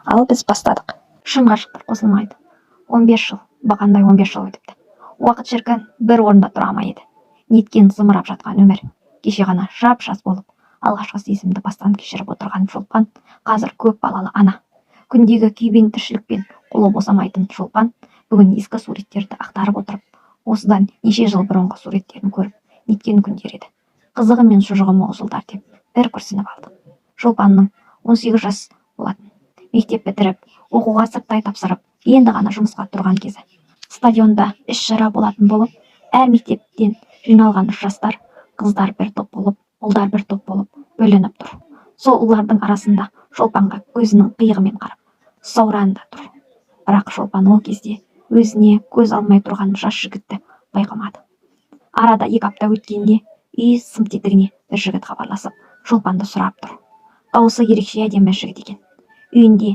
Ал біз бастадық. Шын ғашықтар қосылмайды. 15 жыл, бақандай 15 жыл өтіпті. Уақыт, шіркін, бір орында тұра ма еді? Неткен зымырап жатқан өмір! Кеше ғана жап жас болып, алғашқы сезімді бастан кешіріп отырған Шолпан қазір көп балалы ана. Күндегі күйбең тіршілікпен қолы босамайтын Шолпан бүгін ескі суреттерді ақтарып отырып, осыдан неше жыл бұрынғы суреттерін көріп, неткен күндер еді, қызығы мен шұжығы мол жылдар деп бір күрсініп алды. Шолпанның 18 жас болатын. Мектеп бітіріп, оқуға сырттай тапсырып, енді ғана жұмысқа тұрған кезі. Стадионда іс-шара болатын болып, әр мектептен жиналған жастар, қыздар бір топ болып, ұлдар бір топ болып бөлініп тұр. Сол ұлдардың арасында Шолпанға көзінің қиығымен қарап Сауран да тұр. Бірақ Шолпан ол кезде өзіне көз алмай тұрған жас жігітті байқамады. Арада 2 апта өткенде үй сым тетігіне бір жігіт хабарласып, Шолпанды сұрап тұр. Дауысы ерекше әдемі жігіт екен. Үйінде